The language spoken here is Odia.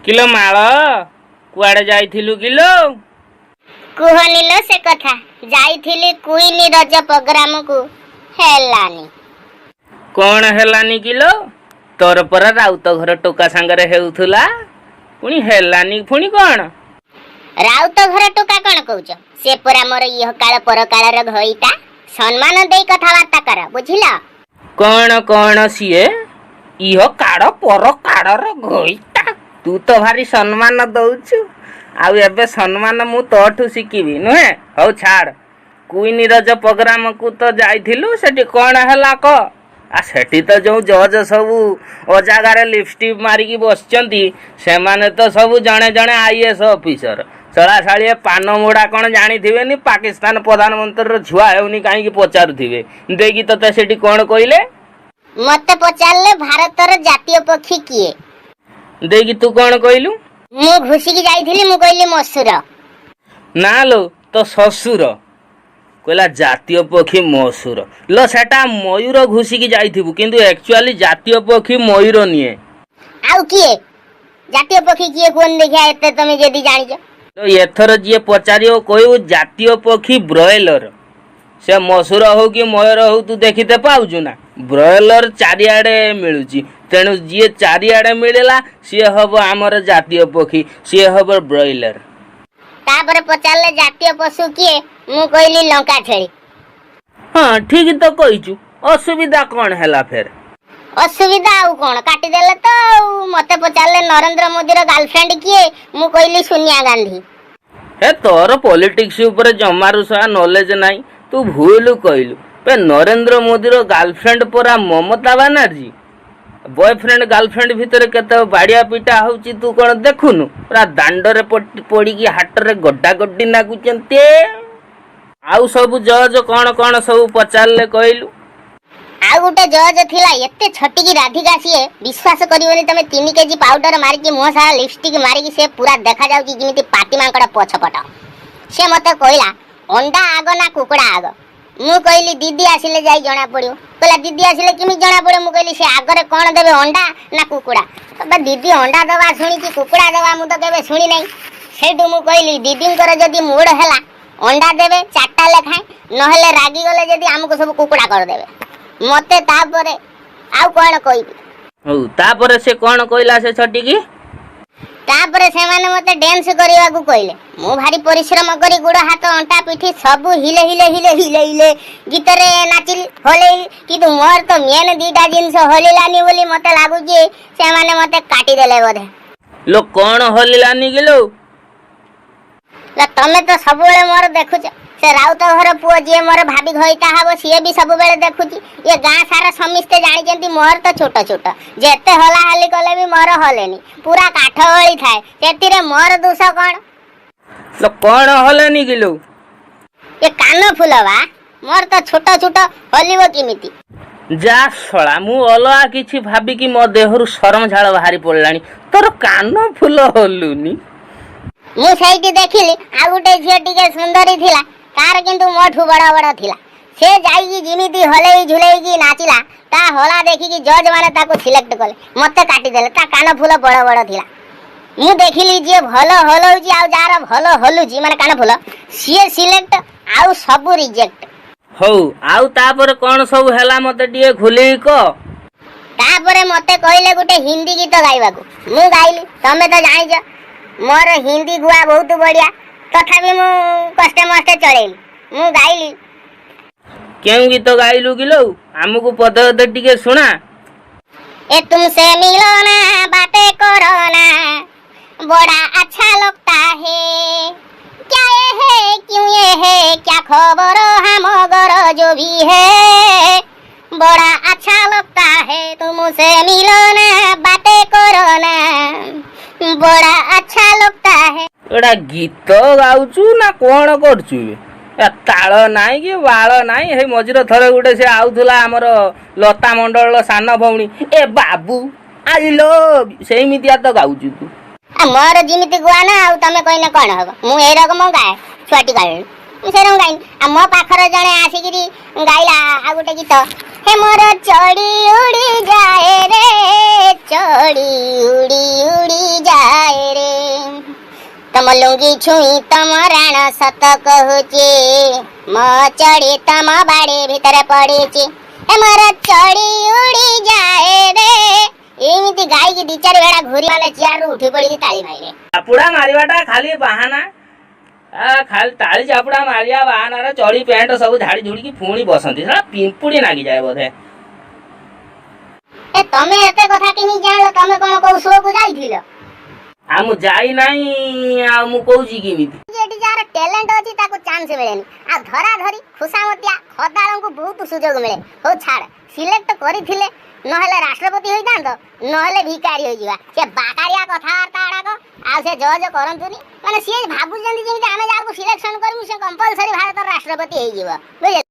କିଲୋ ମାଳ, କୁଆଡେ ଯାଇଥିଲୁ କିଲୋ? କୁହନି ଲୋ ସେ କଥା। ଯାଇଥିଲି କୁଇନି ରଜ ପ୍ରୋଗ୍ରାମକୁ, ହେଲାନି। କଣ ହେଲାନି କିଲୋ? ତୋର ପରା ରାଉତ ଘର ଟୋକା ସାଙ୍ଗରେ ହେଉଥିଲା, ପୁଣି ହେଲାନି ପୁଣି କଣ? ରାଉତ ଘର ଟୋକା କଣ କହୁଛ? ସେ ପରା ମୋର ଇହକାଳ ପରକାଳର ଘଇତା। ସମ୍ମାନ ଦେଇ କଥାବାର୍ତ୍ତା କର, ବୁଝିଲ? କଣ କଣ ସିଏ ଇହ କାଳ ପର କାଳର ଘଇତା? ତୁ ତ ଭାରି ସମ୍ମାନ ଦଉଛୁ। ଆଉ ଏବେ ସମ୍ମାନ ମୁଁ ତୋଠୁ ଶିଖିବି, ନୁହେଁ? ହଉ ଛାଡ, କୁଇନି ରଜ ପ୍ରୋଗ୍ରାମକୁ ତ ଯାଇଥିଲୁ, ସେଠି କଣ ହେଲା କହ। ଆ ସେଠି ତ ଯୋଉ ଜଜ ସବୁ ଅଜାଗାରେ ଲିପଷ୍ଟିକ୍ ମାରିକି ବସିଛନ୍ତି, ସେମାନେ ତ ସବୁ ଜଣେ ଜଣେ ଆଇଏଏସ୍ ଅଫିସର। ଚଳାଶାଳିଏ ପାନ ମୋଡ଼ା କଣ ଜାଣିଥିବେନି, ପାକିସ୍ତାନ ପ୍ରଧାନମନ୍ତ୍ରୀର ଛୁଆ ହେଉନି କାହିଁକି ପଚାରୁଥିବେ। ଦେଇକି ତତେ ସେଠି କଣ କହିଲେ? ମତେ ପଚାରିଲେ, ଭାରତର ଜାତୀୟ ପକ୍ଷୀ କିଏ? ଦେଇକି ତୁ କଣ କହିଲୁ? ମୁଁ ଘୁଷିକି ଯାଇଥିଲି, ମୁଁ କହିଲି ମସୁର। ନା ଲୋ, ତୋ ଶ୍ୱଶୁର କହିଲା ଜାତୀୟ ପକ୍ଷୀ ମସୁର। ଲୋ, ସେଟା ମୟୂର ଘୁଷିକି ଯାଇଥିବୁ, କିନ୍ତୁ ଆକ୍ଚୁଆଲି ଜାତୀୟ ପକ୍ଷୀ ମୟୂର ନିଏ। ଆଉ କିଏ ଜାତୀୟ ପକ୍ଷୀ କିଏ କୁହନି ଦେଖିଆ, ଏତେ ତମେ ଯଦି ଜାଣିଛ। ତ ଏଥର ଯିଏ ପଚାରିବ, କହିବୁ ଜାତୀୟ ପକ୍ଷୀ ବ୍ରଏଲର। ସେ ମସୁର ହଉ କି ମୟୂର ହଉ, ତୁ ଦେଖିତେ ପାଉଛୁ ନା, ବ୍ରଏଲର ଚାରିଆଡ଼େ ମିଳୁଛି। ତେଣୁ ଯିଏ ଚାରିଆଡ଼େ ମିଳିଲା, ସିଏ ହବ ଆମର ଜାତୀୟ ପକ୍ଷୀ, ସିଏ ହବ ବ୍ରଏଲର। ତାପରେ ପଚାରିଲେ ଜାତୀୟ ପଶୁ କିଏ? ମୁଁ କହିଲି ଲଙ୍କା ଛେଳି। ହଁ, ଠିକ ତ କହିଛୁ, ଅସୁବିଧା କଣ ହେଲା ଫେର? ଅସୁବିଧା ଆଉ କଣ, କାଟିଦେଲେ ତ। ଆଉ ମତେ ପଚାରିଲେ ନରେନ୍ଦ୍ର ମୋଦିର ଗାର୍ଲଫ୍ରେଣ୍ଡ କିଏ? ମୁଁ କହିଲି ସୋନିଆ ଗାନ୍ଧୀ। ହେ, ତୋର ପଲିଟିକ୍ସ ଉପରେ ଜମାରୁ ସା ନଲେଜ ନାହିଁ, ତୁ ଭୁଲ କହିଲୁ ବେ। ନରେନ୍ଦ୍ର ମୋଦିର ଗାର୍ଲଫ୍ରେଣ୍ଡ ପରା ମମତା ବାନାର୍ଜୀ। ବୟଫ୍ରେଣ୍ଡ ଗାର୍ଲଫ୍ରେଣ୍ଡ ଭିତରେ କେତେ ବାଡ଼ିଆ ପିଟା ହଉଛି, ତୁ କଣ ଦେଖୁନୁ? ପୁରା ଦାଣ୍ଡରେ ପଡ଼ିକି ହାଟରେ ଗଡା ଗଡି ନାଗୁଛନ୍ତି। ଆଉ ସବୁ ଜଜ କଣ କଣ ସବୁ ପଚାରିଲେ କହିଲୁ? ଆଉ ଗୋଟେ ଜଜ ଥିଲା, ଏତେ ଛଟିକି ରାଧିକା ସିଏ, ବିଶ୍ୱାସ କରିବନି ତମେ, 3 କେଜି ପାଉଡର ମାରିକି, ମୁହଁ ସାରା ଲିପଷ୍ଟିକ୍ ମାରିକି, ସେ ପୁରା ଦେଖାଯାଉଛି ଯେମିତି ପାତି ମାଙ୍କଡ଼ ପଛପଟ। ସେ ମତେ କହିଲା, ଅଣ୍ଡା ଆଗ ନା କୁକୁଡ଼ା ଆଗ? ମୁଁ କହିଲି, ଦିଦି ଆସିଲେ ଯାଇ ଜଣା ପଡିବ। କହିଲା, ଦିଦି ଆସିଲେ କେମିତି ଜଣା ପଡିବ? ମୁଁ କହିଲି, ସେ ଆଗରେ କଣ ଦେବେ, ଅଣ୍ଡା ନା କୁକୁଡ଼ା? ତ ଦିଦି ଅଣ୍ଡା ଦବା ଶୁଣିଛି, କୁକୁଡ଼ା ଦେବା ମୁଁ ତ କେବେ ଶୁଣି ନାହିଁ। ସେଇଠୁ ମୁଁ କହିଲି, ଦିଦିଙ୍କର ଯଦି ମୁଡ ହେଲା ଅଣ୍ଡା ଦେବେ ଚାରିଟା ଲେଖାଏଁ, ନହେଲେ ରାଗିଗଲେ ଯଦି ଆମକୁ ସବୁ କୁକୁଡ଼ା କରିଦେବେ। ମତେ ତାପରେ ଆଉ କଣ କହିବି? ହଉ, ତାପରେ ସେ କଣ କହିଲା ସେ ଛଟିକି? ତାପରେ ସେମାନେ ମତେ ଡ୍ୟାନ୍ସ କରିବାକୁ କହିଲେ। ମୁଁ ଭାରି ପରିଶ୍ରମ କରି ଗୋଡ଼ ହାତ ଅଣ୍ଟା ପିଠି ସବୁ ହିଲେ ହିଲେ ହିଲେ ହିଲେ ହିଲେ ଗୀତରେ ନାଚିଲି, ହଲେଇଲି। କିନ୍ତୁ ମୋର ତ ମେନ୍ ଦିଟା ଜିନିଷ ହଲିଲାନି ବୋଲି ମତେ ଲାଗୁଛି ସେମାନେ ମତେ କାଟିଦେଲେ ବୋଧେ। ଲୋ, କଣ ହଲିଲାନି କିଲୋ? ନା, ତମେ ତ ସବୁବେଳେ ମୋର ଦେଖୁଛ। ସେ ରାଉତ ଘର ପୁଅ ଯିଏ ମୋର ଭାବି ଘଇତା ହବ, ସିଏ ବି ସବୁବେଳେ ଦେଖୁଛି। ଏ ଗାଁ ସାରା ସମସ୍ତେ ଜାଣିଛନ୍ତି, ମୋର ତ ଛୋଟ ଛୋଟ, ଯେତେ ହଲାହଲି କଲେ ବି ମୋର ହଲେନି, ପୁରା କାଠ ଭଳି ଥାଏ। ସେଥିରେ ମୋର ଦୋଷ କଣ? ଲୋ, କଣ ହଲେନି କିଲୋ? ଏ କାନ ଫୁଲ ବା, ମୋର ତ ଛୋଟ ଛୋଟ, ହଲିବ କେମିତି? ଯା ଶଳା, ମୁଁ ଅଲଗା କିଛି ଭାବିକି ମୋ ଦେହରୁ ସରମ ଝାଳ ବାହାରି ପଡିଲାଣି। ତୋର କାନ ଫୁଲ ହଲୁନି? ମୁଁ ସେଇଠି ଦେଖିଲି ଆଉ ଗୋଟେ ଝିଅ ଟିକେ ସୁନ୍ଦରୀ ଥିଲା, ତାର କିନ୍ତୁ ମୋଠୁ ବଡ ବଡ ଥିଲା। ସେ ଯାଇକି ଯେମିତି ହଲେଇ ଝୁଲେଇକି ନାଚିଲା, ତା ହଲା ଦେଖିକି ଜଜ୍ ମାନେ ତାକୁ ସିଲେକ୍ଟ କଲେ, ମତେ କାଟିଦେଲେ। ତା କାନ ଫୁଲ ବଡ ବଡ ଥିଲା। ମୁଁ ଦେଖିଲି, ଯିଏ ଭଲ ହଲଉଛି ଆଉ ଯାହାର ଭଲ ହଲୁଛି, ମାନେ କାନ ଫୁଲ, ସିଏ ସିଲେକ୍ଟ ଆଉ ସବୁ ରିଜେକ୍ଟ। ହଉ, ଆଉ ତାପରେ କଣ ସବୁ ହେଲା, ମତେ ଟିକେ ଖୋଲିକି କହ। ତାପରେ ମତେ କହିଲେ ଗୋଟେ ହିନ୍ଦୀ ଗୀତ ଗାଇବାକୁ। ମୁଁ ଗାଇଲି। ତମେ ତ ଜାଣିଛ ମୋର ହିନ୍ଦୀ ଗୁଆ ବହୁତ ବଢିଆ, ତଥାପି ମୁଁ କଷ୍ଟେ ମଷ୍ଟେ ଚଳେଇଲି। ମୁଁ ଗାଇଲି। କେଉଁ ଗୀତ ଗାଇଲୁ କିଲୋ? ଆମକୁ ପଦେ ପଦେ ଟିକେ ଶୁଣା। ए तुमसे मिलो ना, बातें करो ना, बड़ा अच्छा लगता है। क्या ये है, क्यों ये है, क्या खबर हमगर, जो भी है बड़ा अच्छा लगता है। तुमसे मिलो ना, बातें करो ना, बड़ा अच्छा लगता है। ଏଟା ଗୀତ ଗାଉଛୁ ନା କଣ କରୁଛୁ ବେ? ଏ ତାଳ ନାହିଁ କି ବାଳ ନାହିଁ। ହେଇ ମଝିରେ ଥରେ ଗୋଟେ ସେ ଆଉଥିଲା ଆମର ଲତା ମଣ୍ଡଳର ସାନ ଭଉଣୀ, ଏ ବାବୁ ଆଇଲୋ, ସେଇମିତିଆ ତ ଗାଉଛୁ ତୁ। ଆ ମୋର ଯେମିତି ଗୁଆ ନା, ଆଉ ତମେ କହିଲେ କଣ ହବ? ମୁଁ ଏଇରକମ ଗାଏ ଛୁଆଟି କାଳରୁ, ମୁଁ ସେରକମ ଗାଇନି। ଆଉ ମୋ ପାଖରେ ଜଣେ ଆସିକିରି ଗାଇଲା ଆଉ ଗୋଟେ ଗୀତ, ହେ ମୋର ଚଢି ଉଡ଼ି ଯାଏ ରେ, ଚଢି ଉଡ଼ି ଉଡ଼ି ଯାଏ। ମୋ ଲୁଙ୍ଗି ଛୁଇଁ ତମ ରାଣ, ସତ କହୁଛି, ମୋ ଚଡ଼ି ତମ ବାଡ଼ି ଭିତରେ ପଡ଼ିଛି, ଏ ମୋର ଚଡ଼ି ଉଡ଼ି ଯାଏ ରେ। ଏମିତି ଗାଇକି ଦି ଚାରି ବେଳା ଘୁରି ମାନେ ଚେୟାରରୁ ଉଠି ପଡ଼ିକି ତାଳି ମାଇଲେ। ଚାପୁଡ଼ା ମାରିବାଟା ଖାଲି ବାହାନା। ଖାଲି ତାଳି ଚାପୁଡ଼ା ମାରିବା ବାହାନାରେ ଚଡ଼ି ପ୍ୟାଣ୍ଟ ସବୁ ଝାଡ଼ି ଝୁଡ଼ିକି ପୁଣି ବସନ୍ତି। ସେଟା ପିମ୍ପୁଡ଼ି ନାଗିଯାଏ ବୋଧେ। ଏ, ତମେ ଏତେ କଥା କେମିତି ଜାଣିଲ? ତମେ କଣ କୋଉ ଶୋକୁ ଯାଇଥିଲ? ଆଉ ମୁଁ ଯାଇନାହିଁ, ଆଉ ମୁଁ କହୁଛି କେମିତି? ଏଠି ଯାହାର ଟ୍ୟାଲେଣ୍ଟ ଅଛି ତାକୁ ଚାନ୍ସ ମିଳେନି, ଆଉ ଧରା ଧରି ଖୁସାମତିଆ ଖଦାଳଙ୍କୁ ବହୁତ ସୁଯୋଗ ମିଳେ। ହଉ ଛାଡ଼, ସିଲେକ୍ଟ କରିଥିଲେ ନହେଲେ ରାଷ୍ଟ୍ରପତି ହୋଇଥାନ୍ତ, ନହେଲେ ଭିକାରୀ ହୋଇଯିବା। ସେ ବାକାରିଆ କଥାବାର୍ତ୍ତା ଗୁଡ଼ାକ ଆଉ ସେ ଜଜ କରନ୍ତୁନି। ମାନେ ସିଏ ଭାବୁଛନ୍ତି ଯେମିତି ଆମେ ଯାହାକୁ ସିଲେକ୍ସନ କରିବୁ, ସେ କମ୍ପଲସରି ଭାରତର ରାଷ୍ଟ୍ରପତି ହେଇଯିବ, ବୁଝିଲେ?